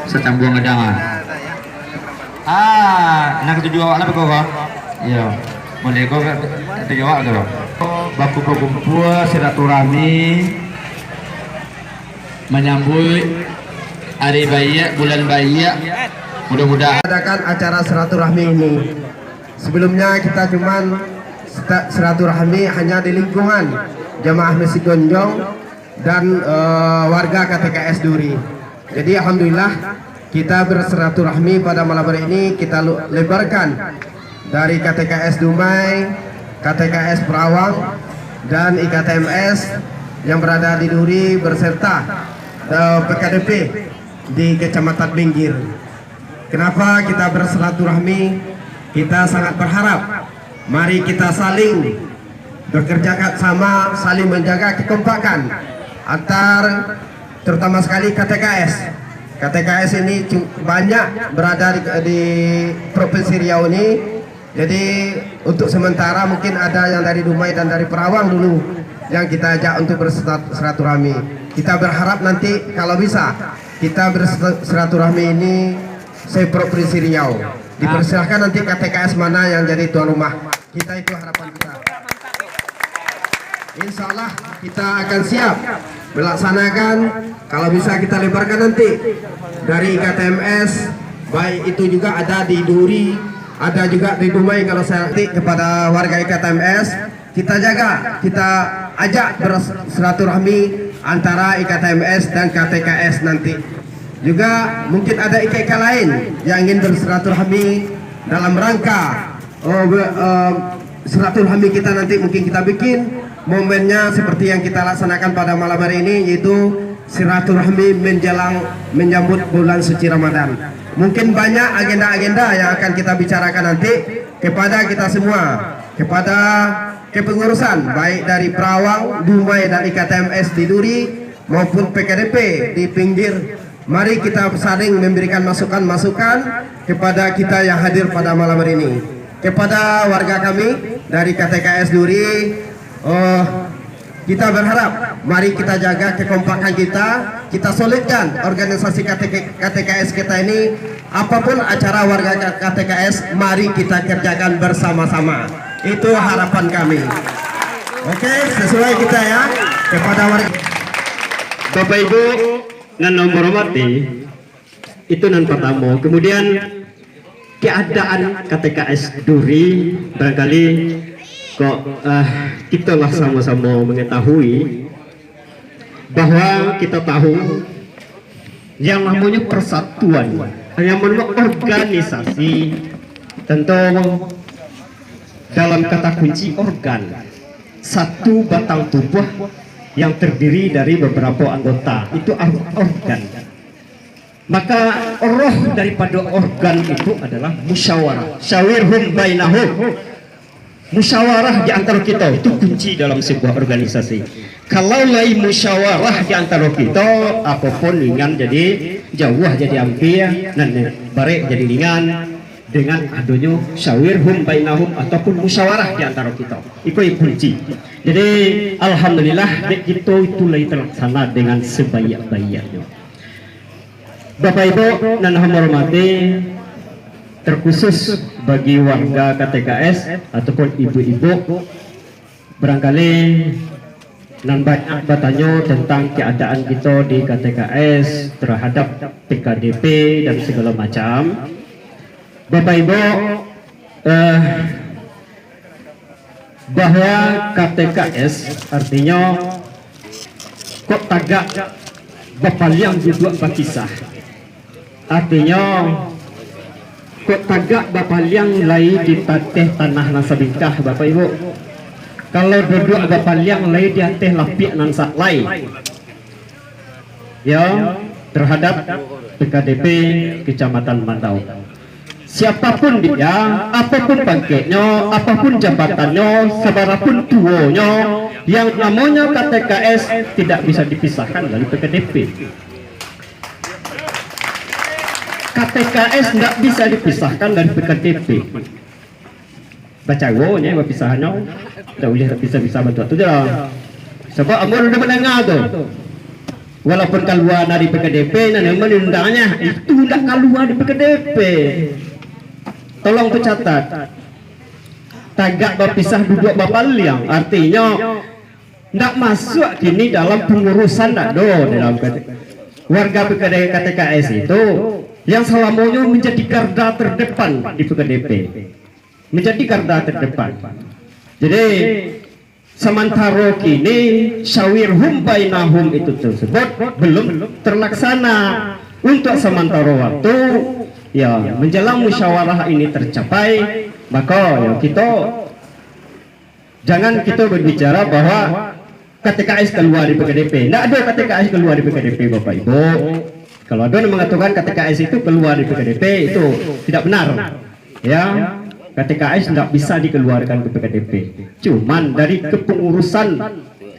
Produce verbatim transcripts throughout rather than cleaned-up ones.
Satambuang gadang ah. Ah, nak katuju awak lah beko ko. Iyo. Boleh ko katuju awak tu. Bakumpul-kumpul silaturahmi menyambut hari baiak, bulan baiak. Mudah-mudahan adakan acara silaturahmi ini. Sebelumnya kita cuman sita-, silaturahmi hanya di lingkungan jamaah Masjid Gonjong dan, eh, warga K T K S Duri. Jadi alhamdulillah kita bersilaturahmi pada malam hari ini kita lu-, lebarkan dari K T K S Dumai, K T K S Perawang, dan I K T M S yang berada di Duri beserta, eh, P K D P di Kecamatan Pinggir. Kenapa kita bersilaturahmi? Kita sangat berharap, mari kita saling bekerja sama, saling menjaga kekompakan antar, terutama sekali K T K S. K T K S ini cu-, banyak berada di, di Provinsi Riau ini. Jadi, untuk sementara mungkin ada yang dari Dumai dan dari Perawang dulu yang kita ajak untuk bersilaturahmi. Kita berharap nanti kalau bisa kita bersilaturahmi ini se-Provinsi Riau. Dipersilahkan nanti K T K S mana yang jadi tuan rumah. Kita itu harapan kita. Insya Allah kita akan siap melaksanakan, kalau bisa kita lebarkan nanti dari I K T M S, baik itu juga ada di Duri, ada juga di Dumai kalau saya nanti kepada warga I K T M S, kita jaga, kita ajak bersilaturahmi antara I K T M S dan K T K S nanti. Juga mungkin ada I K K lain yang ingin bersilaturahmi dalam rangka, oh, be-, eh, silaturahmi kita nanti mungkin kita bikin momennya seperti yang kita laksanakan pada malam hari ini, yaitu silaturahmi menjelang menyambut bulan suci Ramadan. Mungkin banyak agenda-agenda yang akan kita bicarakan nanti kepada kita semua, kepada kepengurusan baik dari Perawang, Dumai dan I K T M S di Duri maupun P K D P di Pinggir. Mari kita saling memberikan masukan-masukan kepada kita yang hadir pada malam hari ini. Kepada warga kami dari K T K S Duri, eh, kita berharap, mari kita jaga kekompakan kita, kita solidkan organisasi K T K, K T K S kita ini, apapun acara warga K T K S, mari kita kerjakan bersama-sama. Itu harapan kami. Oke, sesuai kita ya, kepada warga. Bapak Ibu, nan nomor mati, itu nan pertama. Kemudian, keadaan K T K S Duri, barangkali kok, eh, kita lah sama-sama mengetahui bahwa kita tahu yang namanya persatuan, yang namanya organisasi, tentu dalam kata kunci organ, satu batang tubuh yang terdiri dari beberapa anggota, itu or-, organ. Maka roh daripada organ itu adalah musyawarah. Syawirhum bainahum. Musyawarah di antara kita itu kunci dalam sebuah organisasi. Kalau lai musyawarah di antara kita, apapun ringan jadi jauh, jadi ampia, nan barek jadi ringan, dengan adonyo syawirhum bainahum ataupun musyawarah di antara kita. Iko kunci. Jadi, alhamdulillah, dek kita itu lai terlaksana dengan sebaik-baiknyo. Bapak Ibu nan hormati, terkhusus bagi warga K T K S ataupun ibu-ibu, barangkali nan banyak batanyo tentang keadaan kito di K T K S terhadap P K D P dan segala macam. Bapak Ibu, eh, bahwa K T K S artinyo kok tagak bapaliang duduak bakisah. Artinyo, kok tagak bapaliang lai di ateh tanah nan sabingkah, Bapak Ibu. Kalau duduak bapaliang lai di ateh lapiak nan salai, yo, terhadap P K D P Kecamatan Mandau. Siapapun dia, apapun pangkeknyo, apapun jabatannyo, sabarapun tuonyo, yang namonyo K T K S tidak bisa dipisahkan dari P K D P. K T K S ndak bisa dipisahkan dari P K D P. Bacaronyo bapisahannyo, ndak buliah bisa-bisa bantuak tu je lah. Sabab ambo udah mandanga tu. Walaupun kalua dari P K D P, nan menundanya itu ndak kalua di P K D P. Tolong tercatat. Tagak bapisah, duduak bapaliang. Artinyo, ndak masuk kini dalam pengurusan, ndak do dalam K T K. Warga P K D K T K S itu yang selamonyo menjadi garda terdepan di P K D P. Menjadi garda terdepan. Jadi, samantaro kini, syawirhum bainahum itu tersebut belum terlaksana. Untuk samantaro waktu, ya, menjelang musyawarah ini tercapai, maka, ya, kita jangan kita berbicara bahwa K T K S keluar di P K D P. Ndak ada K T K S keluar di P K D P, Bapak Ibu. Kalau ada yang mengatakan K T K S itu keluar di P K D P, itu tidak benar. Ya, K T K S ndak bisa dikeluarkan ke P K D P. Cuman dari kepengurusan,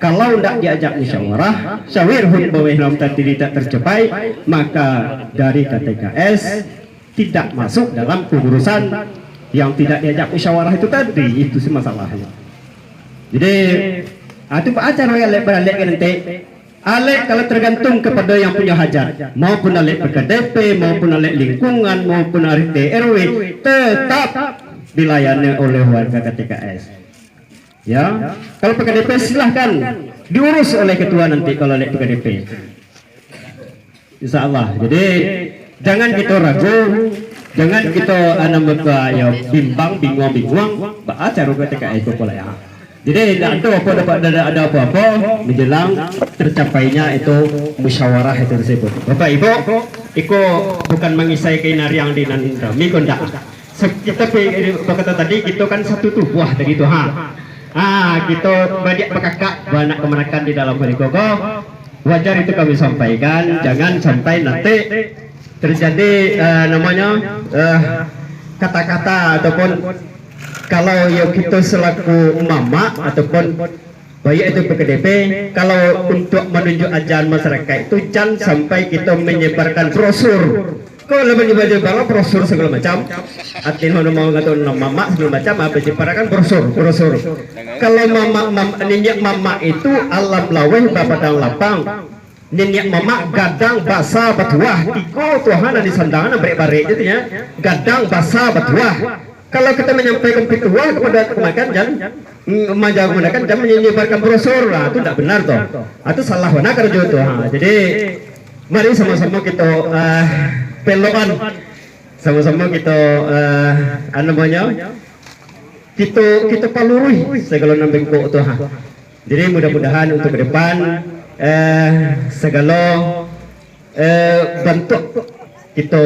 kalau ndak diajak musyawarah, syawirhum bainahum tadi tidak tercapai, maka dari K T K S tidak masuk dalam kepengurusan yang tidak diajak musyawarah itu tadi. Itu sih masalahnya. Jadi, ah, tu Pak Acar yang lek beralek ke nanti. Alek kalau tergantung kepada yang punya hajat, maupun alek P K D P, maupun alek lingkungan, maupun alek R T R W, tetap dilayani oleh warga K T K S. Ya, kalau P K D P silahkan diurus oleh ketua nanti kalau alek P K D P. Insya Allah. Jadi, jangan kita ragu, jangan kita, ah, namo ka, ya, bimbang, bingung-bingung, baa caro K T K S ko lah, ya. Jadi, tidak ada apa, dapat, tidak ada apa-apa menjelang tercapainya itu musyawarah itu tersebut. Bapak Ibu, iko bukan mangisai kain ariang di nan kami ko ndak. Se-, kita pe-, bakata tadi, kita kan satu tubuh tadi tu, ha. Ha, kita badiak bakakak, baanak kamanakan di dalam hari ko. Wajar itu kami sampaikan, jangan sampai nanti terjadi, eh, namanya, eh, kata-kata ataupun kalau yo kita selaku mamak ataupun baik itu P K D P, kalau untuk menunjuk ajaran masyarakat itu jangan sampai kita menyebarkan brosur. Kalau menyebar-nyebar brosur segala macam, artinya mau mengatakan mamak segala macam, apa disebarkan brosur, brosur. Kalau mamak, mam-, niniak mamak itu alam laweh bapadang lapang. Niniak mamak gadang basa batuah. Tigo tuahan nan disandangan nan barek-barek je tu nya. Gadang basa batuah. Kalau kita menyampaikan pituah kepada kemanakan, jan, mm, menjaga kemanakan, jan menyebarkan brosur lah, tu ndak benar tu. Ah, tu salah bana karajo tu. Ha, jadi mari samo-samo kita, ah, pelokan, samo-samo kita, ah, anu namanya, kita, kita paluruih segala nan bengkok tu, ha. Jadi mudah-mudahan untuk ke depan, eh, segala, eh, bentuk kita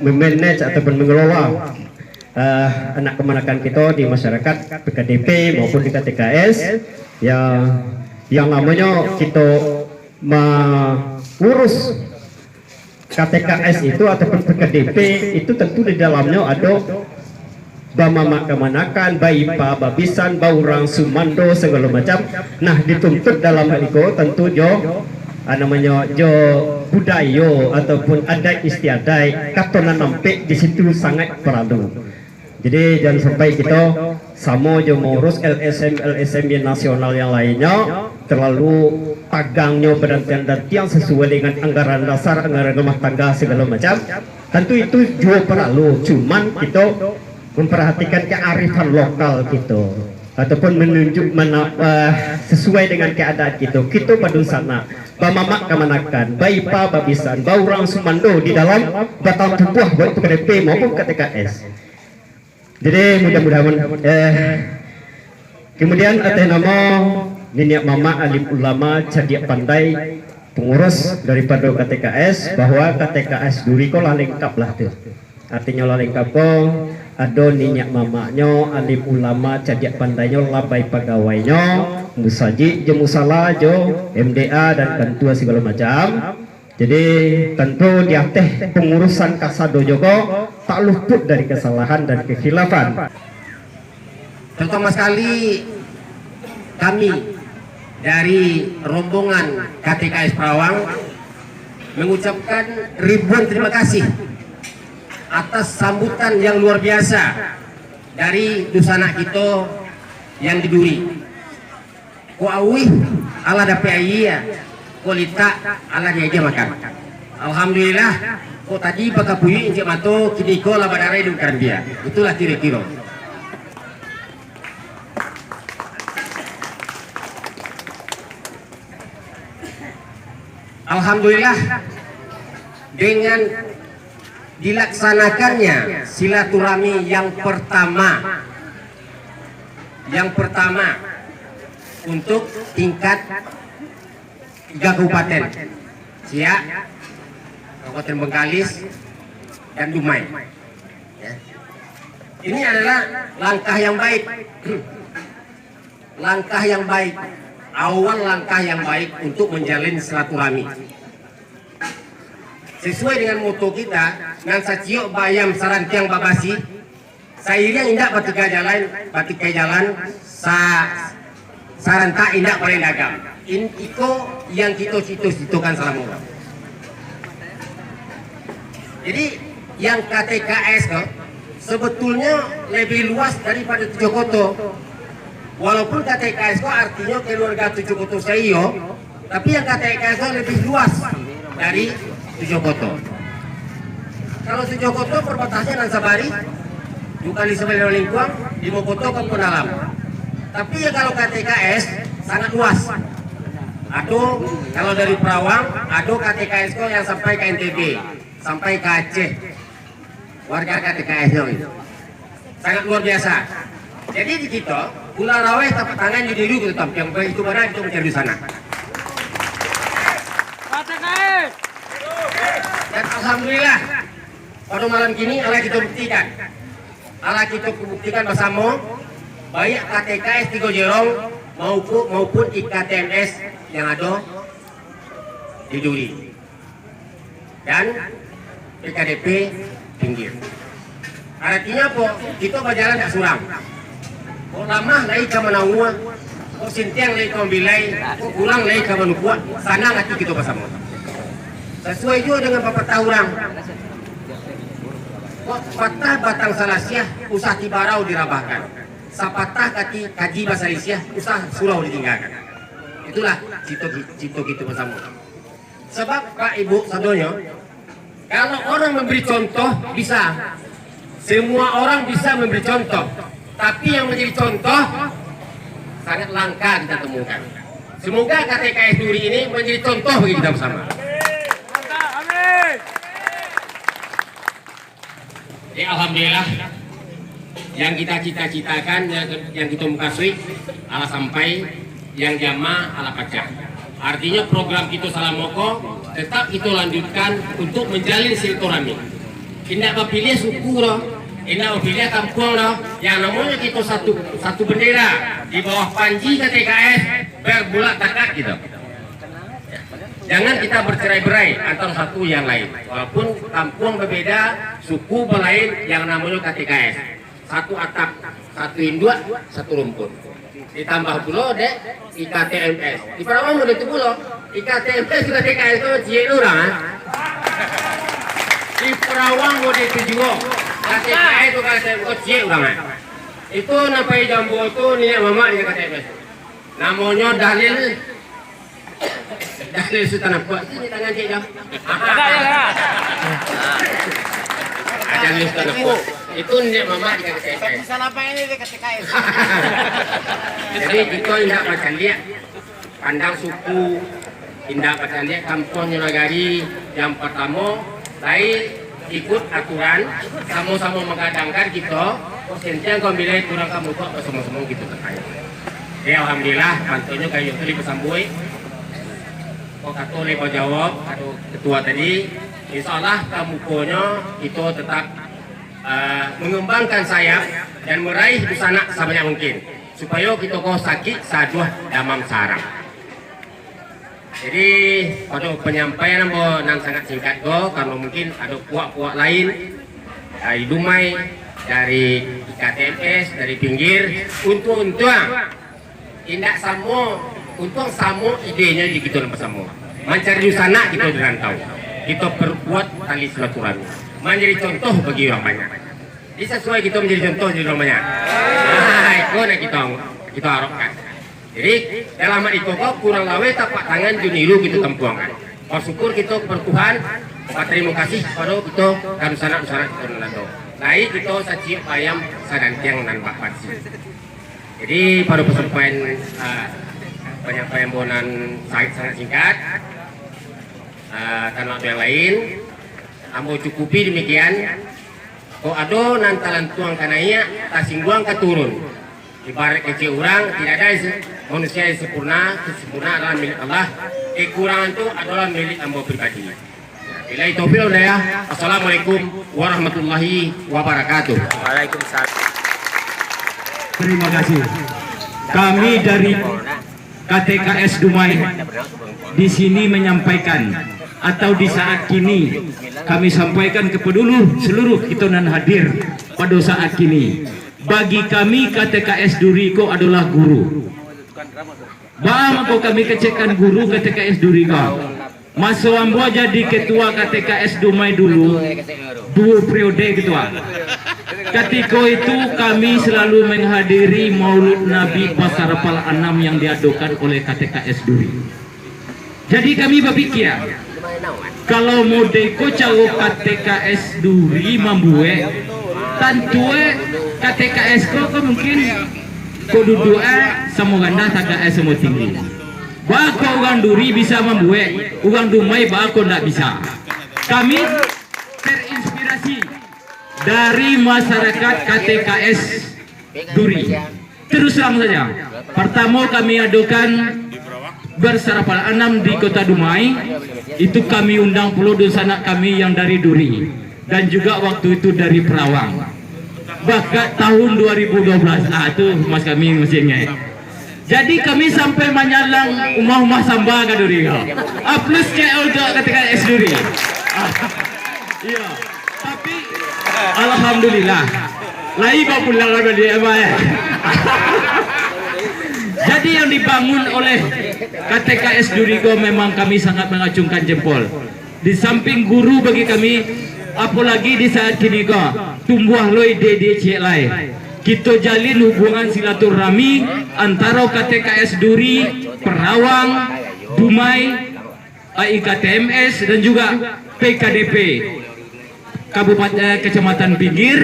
memanage ataupun mengelola, eh, anak kamanakan kita di masyarakat P K D P maupun di K T K S, ya, yang namanya kita mengurus K T K S itu ataupun P K D P itu tentu di dalamnya ada bamamak kamanakan, baipa babisan, baurang sumando, segala macam. Nah, dituntut dalam hal itu tentu jo, ah, namanya jo budayo ataupun adat istiadat, kato nan ampek di situ sangat paralu. Jadi, jangan sampai kita samo jo mengurus L S M, L S M yang nasional yang lainnya, terlalu tagangnyo badantian-dantian sesuai dengan anggaran dasar, anggaran rumah tangga, segala macam. Tentu itu juga perlu, cuman kita memperhatikan kearifan lokal kita, ataupun menunjuk mana, eh, sesuai dengan keadaan kita. Kita padunsanak, bamamak kamanakan, baipa babisan, baurang sumando di dalam batang tubuah, baik itu K D P maupun K T K S. Jadi, mudah-mudahan, eh, kemudian ateh namo niniak mamak alim ulama, cadiak pandai, pengurus daripada K T K S, bahwa K T K S Duri ko lah lengkap lah tu. Artinyo lah lengkap ko, ado niniak mamaknyo, alim ulama, cadiak pandainyo, labai pagawainyo, musajik jo musala jo M D A dan kantua segala macam. Jadi, tentu di ateh pengurusan kasado jugo tak luput dari kesalahan dan kekhilafan. Terutama sekali kami dari rombongan K T K S Perawang mengucapkan ribuan terima kasih atas sambutan yang luar biasa dari dunsanak kito yang di Duri. Ko auih, alah dapek aia. Kok litak, alah diagiah makan. Alhamdulillah, kok tadi bakapuyuik incik mato, kini ko lah badarai di karambia. Itulah kiro-kiro. Alhamdulillah, dengan dilaksanakannya silaturahmi yang pertama, yang pertama untuk tingkat tiga kabupaten, Siak, Kabupaten Bengkalis, dan Dumai. Ya. Ini adalah langkah yang baik. Langkah yang baik, awal langkah yang baik untuk menjalin silaturahmi. Sesuai dengan moto kita, nan saciok baayam sarantiang babasi, sairiang indak batikai jalan, batikai jalan, sa-, sarantak indak paling dagam. In-, iko yang kito cito-citokan salamo. Jadi, yang K T K S ko sebetulnyo lebih luas daripado Tujuah Koto. Walaupun K T K S ko artinyo keluarga Tujuah Koto saiyo, tapi yang K T K S ko lebih luas dari Tujuah Koto. Kalau Tujuah Koto perbatasnyo nan sabari, bukan di sabari lingkuang, di Mokoto Kampung Dalam. Tapi ya kalau K T K S sangat luas. Ado, kalau dari Perawang, ado K T K S ko yang sampai ka N T B, sampai ka Aceh. Warga K T K S nyo itu sangat luar biasa. Jadi di kito, Pulau Raweh tapak tangan di diri kito tampiang, baik itu badan itu mencari di sana. Dan alhamdulillah, pada malam kini alah kito buktikan. Alah kito buktikan basamo, baik K T K S Tigo Jerong maupun, maupun I K T M S yang ado di Duri dan P K D P Pinggir. Aratinyo apo? Kito bajalan dak surang. Kok lamah lai ka manangua, kok sintiang lai ka mambilai, kok kurang lai ka manukuak, sanang ati kito basamo. Sasuai juo dengan papatah urang, kok patah batang salasiah, usah tibarau dirabahkan. Sapatah kaki kaji basalisiah, usah surau ditinggakan. Itulah cito, cito kito basamo. Sabab, Pak, Ibu, sadonyo, kalau orang memberi contoh, bisa. Semua orang bisa memberi contoh. Tapi yang menjadi contoh, sangat langka kita temukan. Semoga K T K S Duri ini menjadi contoh bagi kita bersama. Ya, alhamdulillah, yang kita cita-citakan, yang, yang kita mukasuik, alah sampai, yang jama alah pacah. Artinyo, program kito salamo ko tetap kito lanjutkan untuk menjalin silaturahmi. Indak bapiliah suku doh, indak bapiliah kampuang doh. Yang namonyo kito satu, satu bendera di bawah panji K T K S, berbulak takat kito. Jangan kita bercerai-berai antara satu yang lain. Walaupun kampuang berbeda, suku balain, yang namonyo K T K S. Satu atap, satu induak, satu rumpun. Ditambah pulo dek I K T M S. Di Perawang model tu pulo. I K T M S tu K T K S tu ciek urang, ah. Di Perawang model tu juo. K T K S tu K T M S tu ciek urang, ah. Itu nan pai jambo tu niniak mamak di K T M S. Namonyo dalil. Dalil Sutan Ampok. Sini tangan cik jam. Dalil Sutan Ampok. Itu niniak mamak di K T K S. Tapi salah apa ini di K T K S? Jadi, kito indak bacaliak pandang suku, indak bacaliak kampuang jo nagari. Yang pertamo, lai ikut aturan, samo-samo manggadangkan kito, kok sentiang kok bilai kurang kamu buat basamo-samo gitu katanya. Jadi, alhamdulillah, pantunnyo kayu tu dipasambuik. Kok kato lai bajawab, kato ketua tadi, insya Allah kamukonyo kito tetap, eh, mengembangkan sayap dan meraih dusanak sabanyak mungkin, supayo kito ko sakik saduah damam sarang. Jadi, pado panyampaian ambo nan sangat singkat ko, karano mungkin ado puak-puak lain dari Dumai, dari I K T M S, dari Pinggir, untuang-untuang indak samo, untuang samo idenyo di kito nan basamo. Mancari dusanak kito di rantau, kito perkuat tali silaturahmi, manjadi contoh bagi urang banyak. Jadi, sasuai kito manjadi contoh di urang banyak. Nah, iko nan kito, kito harapkan. Jadi, dalam hal iko ko kurang laweh tapak tangan jo niru kito tampuangkan. Basyukur kito kapado Tuhan, batarimo kasih kapado kito ka dunsanak-dunsanak kito nan ado. Lai kito saciuik bayam sagantiang nan bak bansi. Jadi, pado pasampaian, ah, panyampaian ambo nan sangat, sangat singkat, ah, tantang yang lain, ambo cukupi demikian. Kok ado nan talantuang ka naiak, tasingguang ka turun. Ibarat kecek urang, tidak ada yang se-, manusia yang sempurna, kesempurnaan adalah milik Allah. Kekurangan tu adalah milik ambo pribadi. Billahi taufiq wal hidayah. Assalamualaikum warahmatullahi wabarakatuh. Waalaikumsalam. Terima kasih. Kami dari K T K S Dumai di sini menyampaikan atau di saat kini kami sampaikan kepada dulu seluruh kita nan hadir pada saat kini. Bagi kami K T K S Duri ko adalah guru. Baa mangko kami kecekkan guru K T K S Duri ko? Maso ambo jadi ketua K T K S Dumai dulu, duo periode ketua. Katiko itu kami selalu menghadiri Maulud Nabi Pasar Pal Anam yang diadokan oleh K T K S Duri. Jadi kami bapikia, kalau model ko caro K T K S Duri mambuek, tantu eh K T K S ko, ko mungkin ko duduak eh samo randah, tagak eh samo tinggi. Baa kok urang Duri bisa mambuek, urang Dumai baa kok ndak bisa? Kami terinspirasi dari masyarakat K T K S Duri. Terus terang saja, pertamo kami adokan Pasar Pal Anam di Kota Dumai, itu kami undang pulo dunsanak kami yang dari Duri, dan juga waktu itu dari Perawang. Bahkan tahun dua ribu dua belas, ah, tu mas kami masih ingat. Jadi kami sampai manyalang umah-umah samba ka Duri ko. Ah, plus cek untuk K T K S Duri. Ah, iya. Tapi alhamdulillah, lai bapulang lah baliak, Abah, eh. Jadi yang dibangun oleh K T K S Duri ko memang kami sangat mengacungkan jempol. Di samping guru bagi kami, apolagi di saat kini ko, tumbuah lo ide-ide ciek lai. Kito jalin hubungan silaturahmi antaro K T K S Duri, Perawang, Dumai, I K T M S, dan juga P K D P Kabupaten, eh, Kecamatan Pinggir.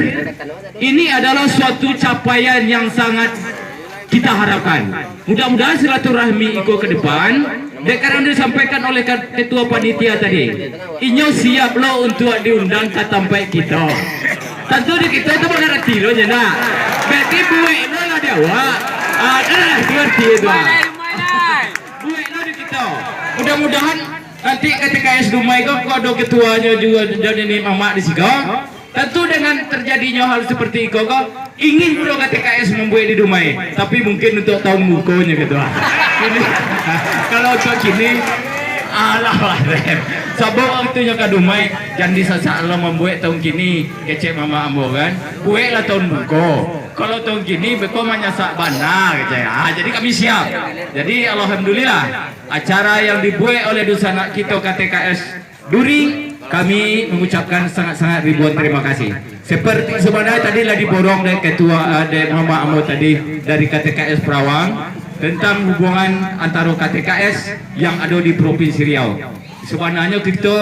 Ini adalah suatu capaian yang sangat kita harapkan. Mudah-mudahan silaturahmi iko ke depan, dek karano disampaikan oleh ka-, ketua panitia tadi, inyo siap lo untuak diundang ka tampek kito. Tantu di kito tu mangarati lo je nak. Berarti buek lo lah di awak. Ah, kan lah, ngerti tu. Buek lo di kito. Mudah-mudahan nanti K T K S Dumai ko, ko ado ketuanyo juo, ado nini mamak di siko. Tantu dengan terjadinyo hal seperti iko ko, ingin pulo K T K S mambuek di Dumai, tapi mungkin untuk tahun bukonyo gitu. Ini, kalau untuk kini, alah lah, Rem. Sabab waktunyo ka Dumai, jan disasak lo mambuek tahun kini, kecek mamak ambo kan. Bueklah tahun buko. Kalau tahun kini, beko manyasak bana, kecek. Ah, jadi kami siap. Jadi, alhamdulillah, acara yang dibuek oleh dunsanak kito K T K S Duri, kami mengucapkan sangat-sangat ribuan terima kasih. Seperti sebenarnya tadi lah diborong dari ketua, eh, dari mamak ambo tadi dari K T K S Perawang tentang hubungan antara K T K S yang ada di Provinsi Riau. Sebenarnya kita,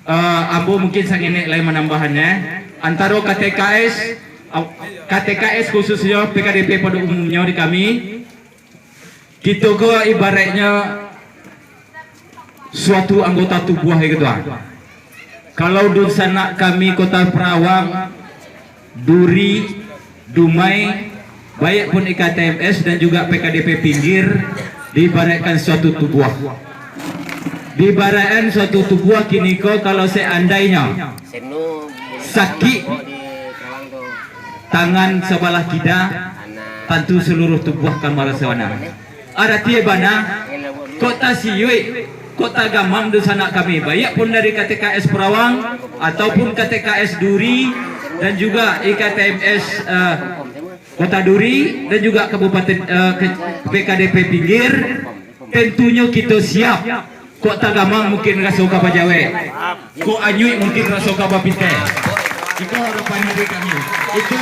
eh, ambo mungkin sangenek lai manambahannya. Antara K T K S, eh, K T K S khususnya P K D P pada umumnya di kami, kito ko ibaratnya suatu anggota tubuah gitu ah. Kalau dunsanak kami Kota Perawang, Duri, Dumai, baik pun I K T M S dan juga P K D P Pinggir, diibaratkan suatu tubuah. Diibaratkan suatu tubuah kini ko kalau seandainya sakik tangan sabalah kida, tantu seluruh tubuah akan marasa bana. Arati bana, kok tasiuik, kok tagamang dunsanak kami, baiak pun dari K T K S Perawang, ataupun K T K S Duri, dan juga I K T M S, eh, Kota Duri, dan juga Kabupaten, eh, ke-, P K D P Pinggir, tentunyo kito siap. Kok tagamang mungkin raso ka bajawek. Kok anyuik mungkin raso ka bapiteh. Itu harapan dari kami. Itu